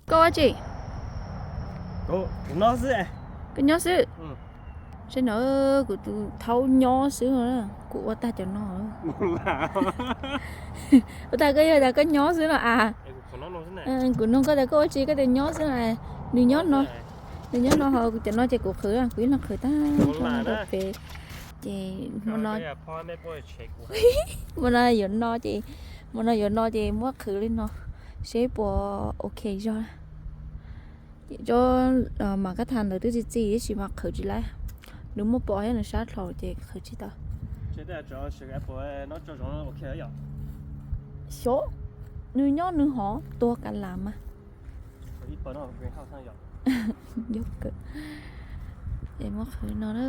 Koj ua tsi? Koj nyob xwb. Saib no, kuv tus thaub nyob xwb, kuv ua tag cov no. Ua tag koj yog tas koj nyob xwb no a. Kuv nug koj tas koj ua tsi koj tias nyob xwb no. Nws nyob no, nws nyob no ho kuv cov no ces kuv qhwv, kuv ib leeg qhwv tag rau pem. Ces hmo no, hmo no yuav no ces, hmo no yuav no ces muab qhwv li no seb puas ok zog. Ces tsob mam kab tha ntawd twb txi txiv tab sis mas qhwv tsis laib, nws muaj pos thiab nws sab dhau ces qhwv tsis tau. Xyov, nws nyob nws hov tua ka las mas. Es muab qhwv no na.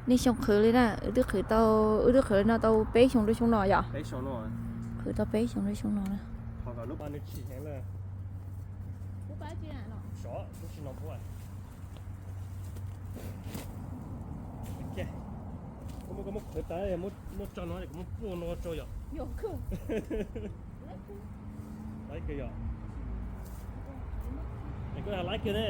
Nej xyoo qhwv li na, wb twb qhwv tau, wb twb qhwv li no tau peb xyoo rau xyoo no yom. Qhwv tau peb xyoo rau xyoo no na. Koj muab qhwv tas, muab tso no, kuv muab puaj no tso yom. Laib kawg yom. Es koj laib kawg ne.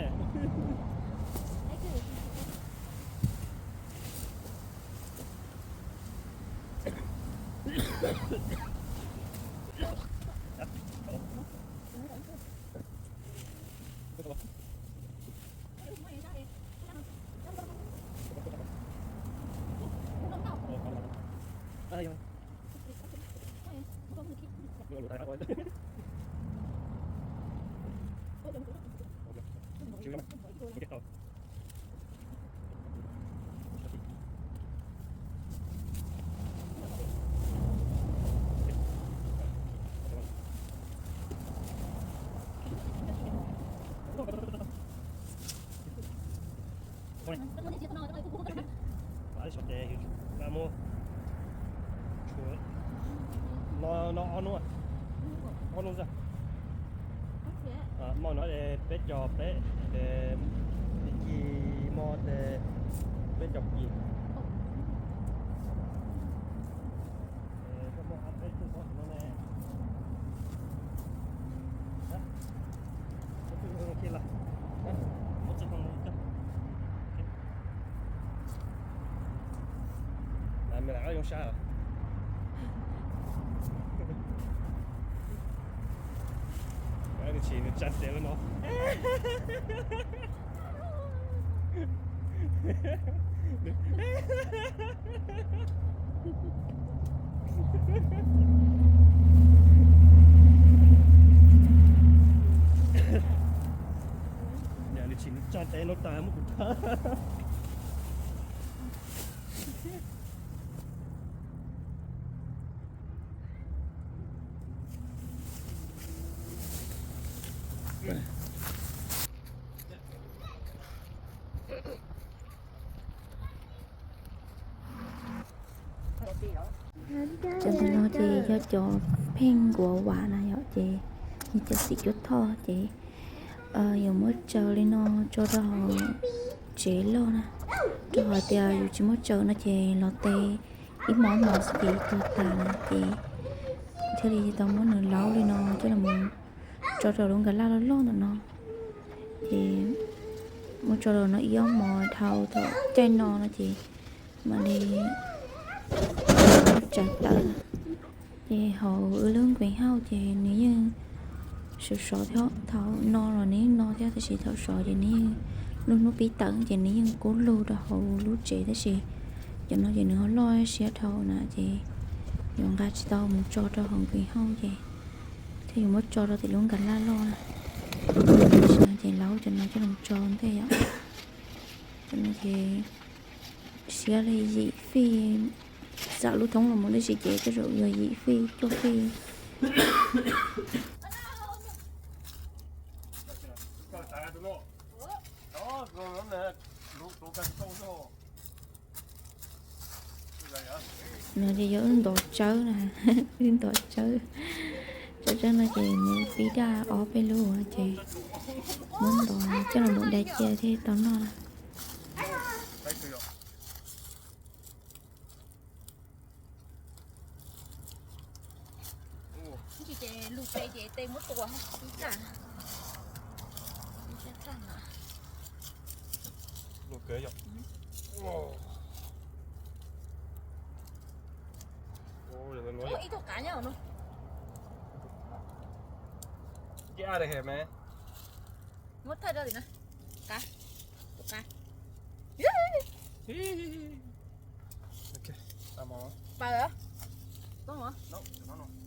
No ob nub, ob nub xwb. Mo no peb caug peb, ib kis mo peb caug kis. Tsis tsa tes no. Nws tsis tsa tes no tas muab kuv tag. Cov ntawm no ces yog cov pheej nkuav vam na yom, ces yog cov xim cuab thoj ces yuav muab tsaws li no tso rau hauv tsev loj na. Rau qhov tias yus tsis muab tsaws no ces los tes ib hmos hmos xwb ces tuag tas na ces thiaj li tau muab nws laub li no coj los tso rau lub nkag laj loj loj ntawm no. Ces muab tso rau no ib ob hmos dhau thaum caij no no ces mam li tsaws tawm. Ces hauv wb lub nqis hauj ces nws yeej sov sov thiab, thaum no los nws yeej no thiab tab sis thaum sov ces nws yeej lub hnub pib tawm ces nws yeej kub lug rau hauv lub tsev tab sis cov no ces nws ho loj siab dhau na ces yuav nqa tsis tau mus tso rau hauv nqis hauj ces thiaj yuav muab tso rau tim lub nkag laj loj na. Tam sim no ces laub cov no coj los tso ntej yom. Cov no ces siab li yim fij, xam lub thoob los mus tab sis ces tej zaum yog yim fij cuaj fij. No ces yog wb ntov tsawb na, wb ntov tsawb. Tsawb tsawb no ces mus pib daj ob peb lub ces muab ntov coj los mus dai cia thiaj tau noj na. Ces lug pe ces tej muab Ua, ib tag. Ib tag na. Nws kawg yom. Ib tug qav nyob no. Cia de hem me. Muab thawj rau tim no. Qav. Tus qav. Paws. Paws.